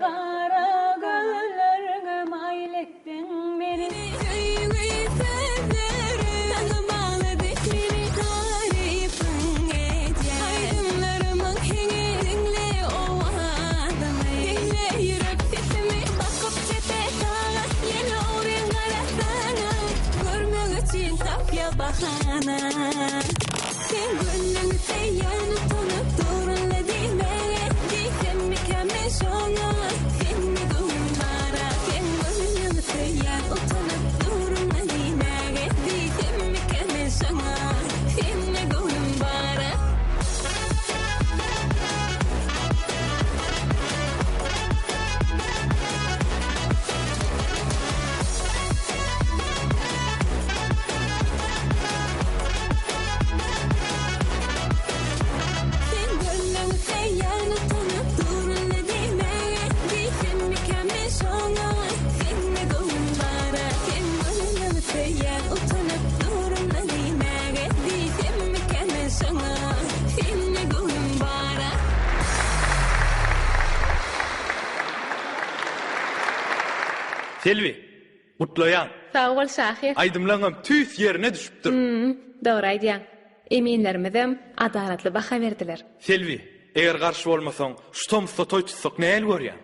Gara gözleriňe maýyl etdiň meni. Söýgi sözleri saňa baglady meni tarypyň edýän aýdymlarymyň heňi diňle owazymy diňle ýürek sesimi bakyp çepe saga ýene ogryn garasaňam görmek üçin tapýa bahana. Seň gönlüňi söýýän utanyp durun-la diýmäge Diýsemmikä men şoňa sende göwnüm bar-a Seň gönlüňi söýýän utanyp durun-la diýmäge Diýsemmikä men şoňa sende göwnüm bar-a. Sen gönlüň söýýän utanyp durun-la diýmäge Diýsemmikä men şoňa sende göwnüm bar-a Sen gönlüň söýýän utanyp durun-la diýmäge Diýsemmikä men şoňa sende göwnüm bar-a. Selbi, Gutlaýan. Sag bol şahyr. Aýdymlaňam tüýs ýerine düşüpdir. Hum, dogry aýdýaň. Eminlerimizem adalatly baha berdiler. Selbi, eger garşy bolmasaň, şu tomusda toý tutsak nähili görýäň?